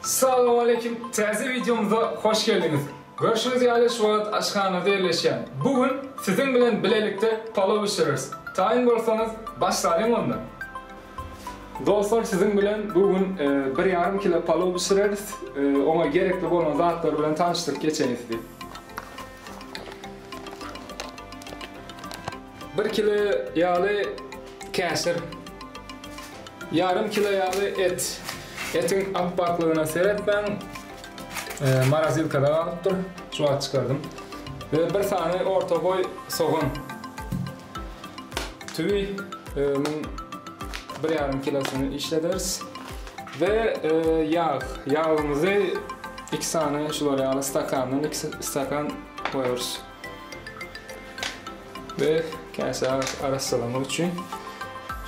Salowmaleýkim täze wideomyza hoş geldiňiz. Görşüňiz ýaly şu wagt aşhanada ýerleşýän. Bu gün siziň bilen bilelikde palaw bişireris. Taýyn bolsaňyz başlalyň onda. Dostlar siziň bilen bu gün bir ýarym kilo palaw bişireris. Oňa gerekli bolan zatlar bilen tanyşdyryp geçeýin sizi. Bir kilo ýaly käşir. Ýarym kilo ýaly et. Etiň apbaklygyna seretmäň. Marazilkada galypdyr. Şu wagt çykardym. We bir sany orta boý sogan. Tüwi muň bir ýarym kilosyny işlederis. We ýag. Ýagymyzy iki sany şular ýaly stakandan iki stakan goýarys. We käse arassalamak üçin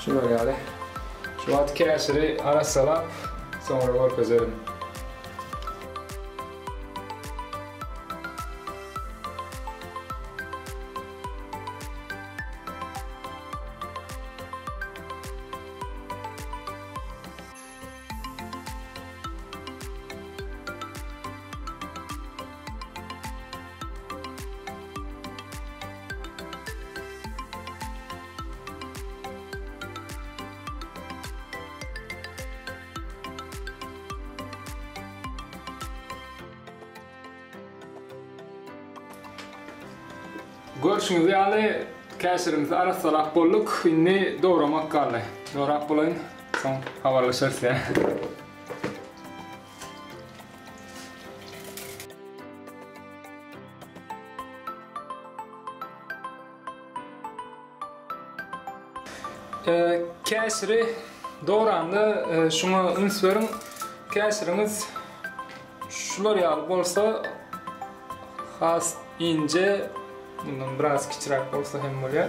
şular ýaly. Şu wagt käşiri arassalap soňra görkezerin. Görşüňiz ýaly käşirimizi arassalap bolduk. Indi dogramak galdy. Dograp bolaýyn, soň habarlaşarys ýa. Käşiri dogranda şuňa üns beriň. Käşiriňiz şular ýaly bolsa has ince, bundan biraz kiçiräk bolsa hem bolýar.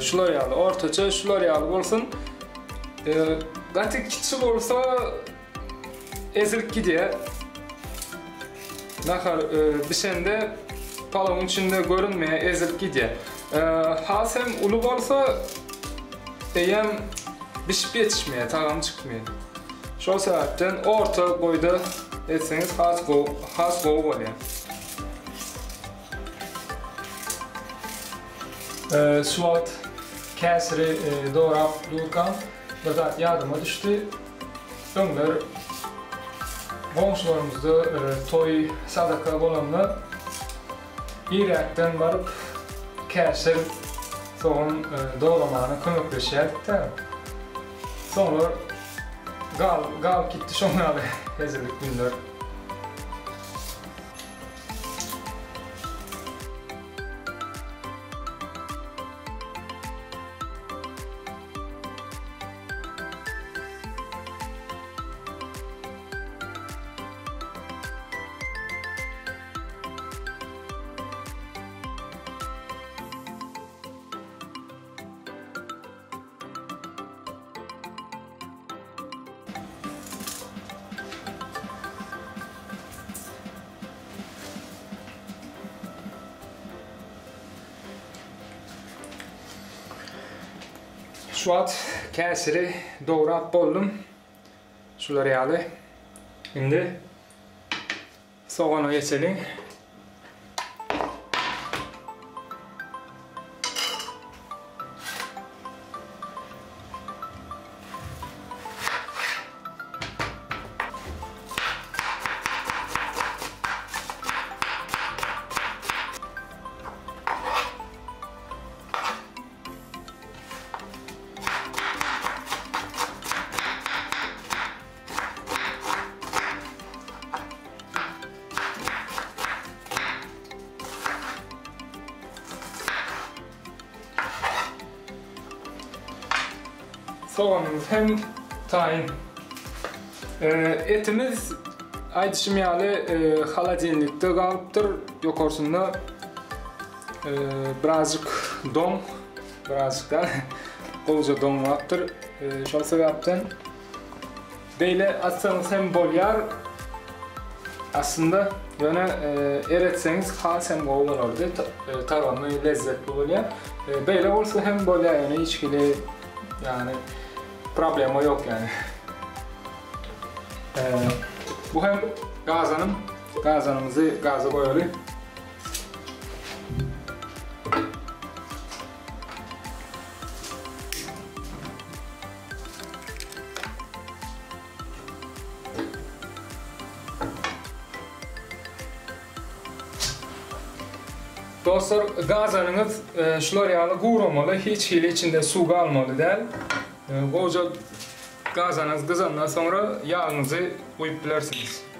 Şular ýaly ortaça şular ýaly bolsun. Gaty kiçi bolsa ezilip gidýär. Nahar bişende palawyň içinde görünmeýär, ezilip gidýär. Has hem uly bolsa eýýäm bişip ýetişmeýär, tagamy çykmaýar. Şol sebäpden orta boýda etseňiz has gowy, has gowy bolýar. Şu wagt käşiri dograp durkam bir zat ýadyma düşdi. Öňler goňşularymyzda toý, sadaka bolanda irräkden baryp käşir, sogan dogramana kömekleşýärdik-de. Soňlar galyp gitdi şoň ýaly hezillik günler. Şu wagt käşiri dograp boldum. Şular ýaly. Indi sogana geçeliň. Soganymyz hem taýyn. Etimiz aýdyşym ýaly holodilnikde galypdyr. Ýokarsynda birazjyk doň, birazjyk däl, gowuja doňlapdyr. Şol sebäpden beýle atsaňyz hem bolýar. Aslynda ýöne eretseňiz has hem gowy bolardy. Tagamy lezzetli bolýar. Beýle bolsa hem bolýar, ýöne hiç hili ýagny problema ýok ýagny. Bu hem gazanym. Gazanymyzy gaza goýaly. Dostlar, gazanyňyz e, şular ýaly guramaly, hiç hili içinde suw galmaly däl. E, gowja gazanyňyz gyzandan soňra ýagyňyzy guýup bilersiňiz.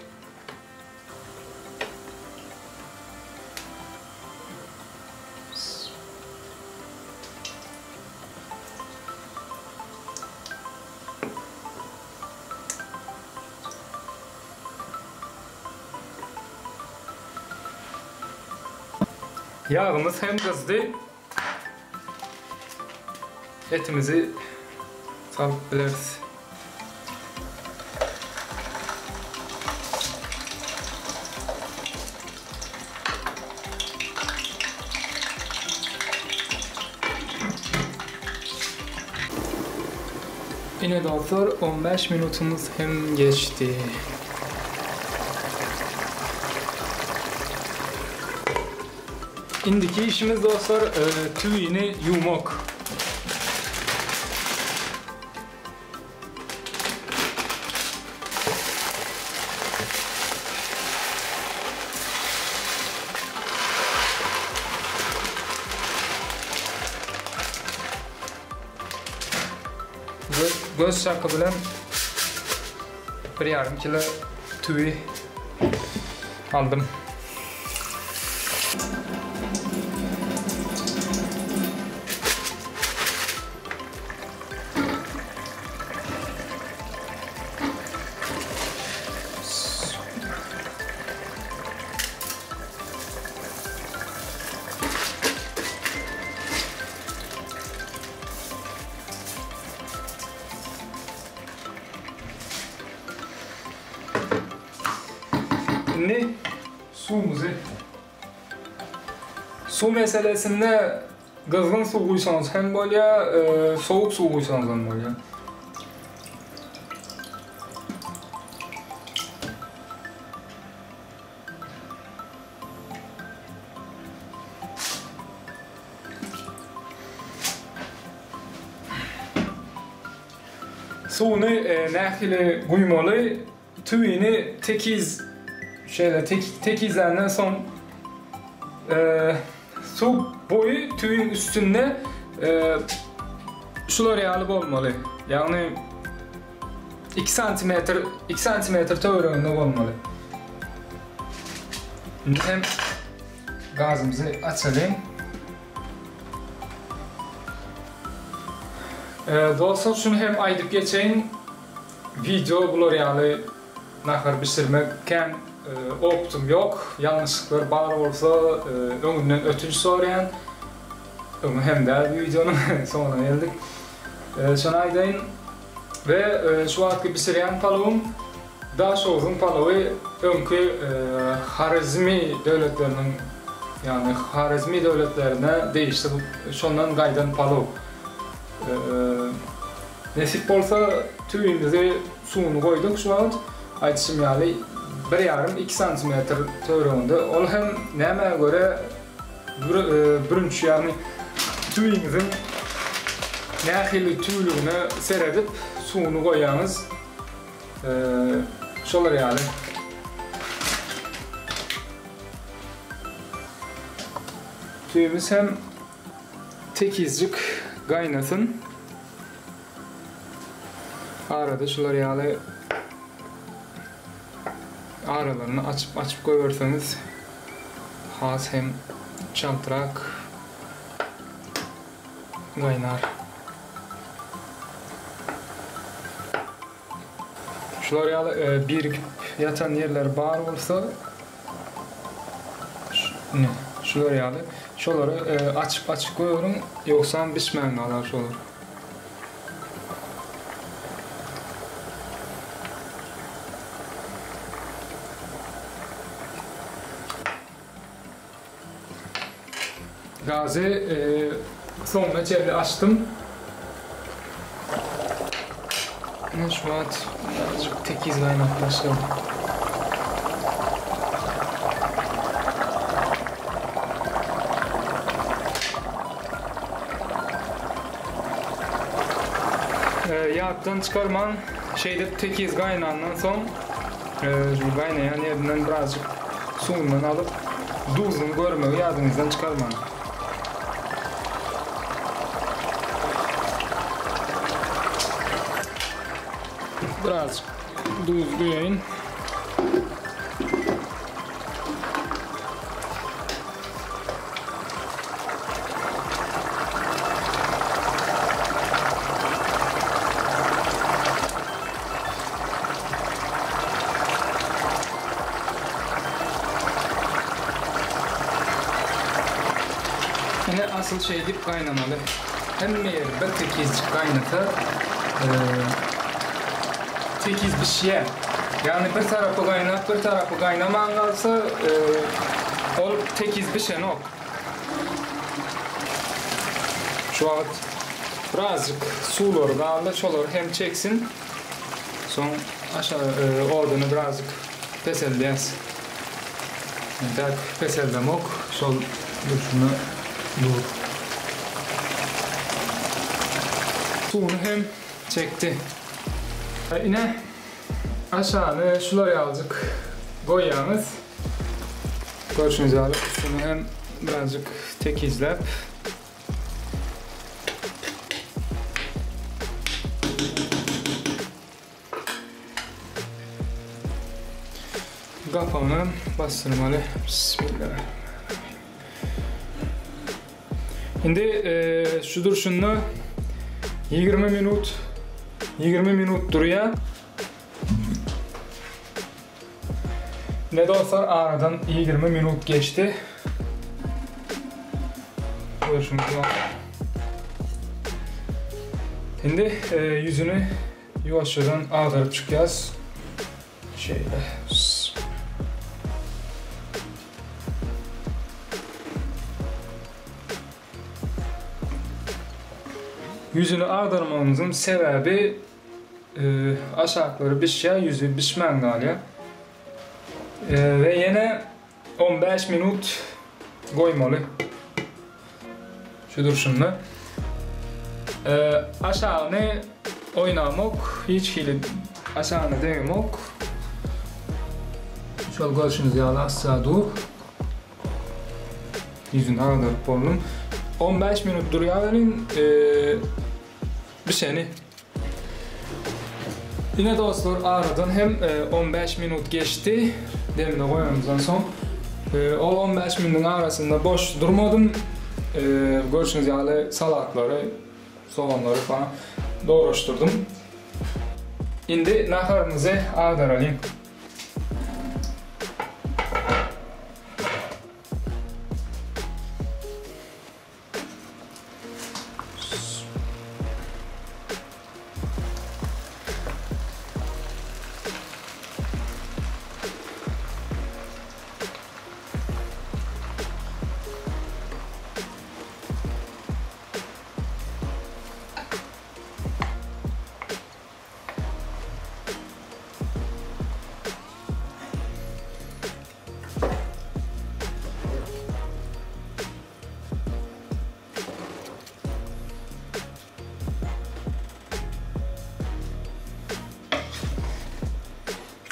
Ýagymyz hem gyzdy. Etimizi salyp bileris. Ine dostlar 15 minutymyz hem geçdi. Indiki işimiz dostlar e, tüwini ýuwmak. Göz çaky bilen bir ýarym kilo tüwi aldym. Indi suwumyzy Suw meselesinde gyzgyn suw guýsaňyz hem bolýar, e, sowuk suw guýsaňyz hem bolýar. Suwuny e, nähili guýmaly? Tüwini tekiz şeýle tekizländen soň e, suw boýy tüwiň üstünde e, şular ýaly bolmaly. Ýagny 2 santimetr 2 santimetr töwereginde bolmaly. Indi hem gazymyzy açalyň. Dostlar şuny hem aýdyp geçeýin. Wideo bular ýaly nahar bişirmek kän optym ýok. Ýalňyşlyklar bar bolsa öňünden ötünç soraýan. Öňi hem däl bu wideonyň soňuna geldik. Şony aýdaýyn. We şu wagtky bişirýän palawym Daşogzuň palawy öňki Horezmi döwletleriniň ýagny Horezmi döwletlerine degişli şondan gaýdan palaw. Nesip bolsa tüwimizi suwuny goýduk şu wagt aýdyşym ýaly bir ýarym iki santimetr töwereginde ol hem nämä görä bürünç ýagny tüwiňiziň nähili tüwlügine seredip suwuny goýýaňyz şolar ýaly. Tüwimiz hem tekizjik gaýnasyn. Arada şular ýaly aralaryny açyp açyp goýberseňiz has hem çaltrak gaýnar. Şular ýaly e, birikip ýatan ýerleri bar bolsa ine şular ýaly şolary e, açyp açyp goýberiň ýogsam bişmän galar şolar. Gazy soňuna çenli açdym. Ine şu wagt birazjyk tekiz gaýnap başlady. Ýatdan çykarmaň, şeýdip tekiz gaýnandan soň, şu gaýnaýan ýerinden birazjyk suwundan alyp, duzuny görmegi ýadyňyzdan çykarmaň. Birazjyk duz guýaýyn. Ine asyl şeýdip gaýnamaly. Hemme ýeri bir tekizjik gaýnasa, tekiz bişýär. Ýagny bir tarapy gaýnap, bir tarapy gaýnaman galsa, ol tekiz bişenok. Şu wagt birazjyk suwlary galdy, şolary hem çeksin. Soň aşa oduny birazjyk peseldýäs. Entäk peseldemok, şol durşuna dur. Suwuny hem çekdi. Ine, aşagyny şular ýalyjyk goýýaňyz. Görşüňiz ýaly üstüni hem birazjyk tekizläp. Gapagyny basdyrmaly. Bismillah. Indi şu durşunda 20 minut 20 minut durýar. Ne dostlar aradan 20 minut geçdi. Görüşüňiz ýaly. Indi ýüzüni ýuwaşjadan agdaryp çykýas. Şeýle. Ýüzüni agdarmagymyzyň sebäbi aşaklary bişýär, ýüzi bişmän galýar. We ýene 15 minut goýmaly. Şu durşunda. Aşagyny oýnamok, hiç hili aşagyna degemok. Şol görşüňiz ýaly asja dur. Ýüzüni agdaryp boldum. 15 minut durýar welin, bişeni. Ine dostlar aradan hem 15 minut geçdi. Demine goýanymyzdan soň. Ol 15 minutyň arasynda boş durmadym. Görşüňiz ýaly salatlary, soganlary falan dograşdyrdym. Indi naharymyzy agdaralyň.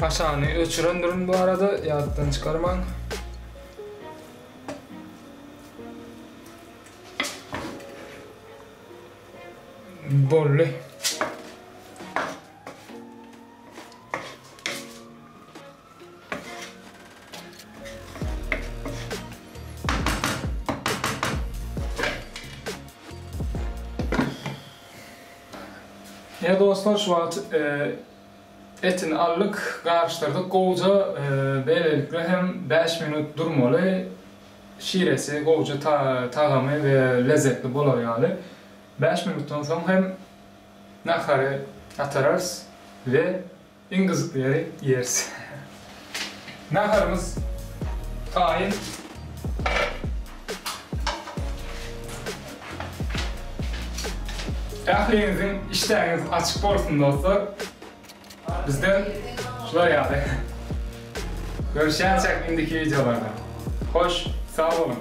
Aşagyny öçürendirin bu arada ýatdan çykarmaň. Boldy. Ine dostlar şu wagt etini aldyk, garyşdyrdyk gowja, beýlelikde hem 5 minut durmaly, şiresi gowja tagamy we lezzetli bolar ýaly. 5 minutdan soň hem nahary atararys we Iň gyzykly ýeri iýeris. Naharymyz taýyn. Ähliňiziň işdäňiz açyk bolsun dostlar. Bizden şular ýaly. Görüşýänçäk indiki wideolarda. Hoş sag boluň.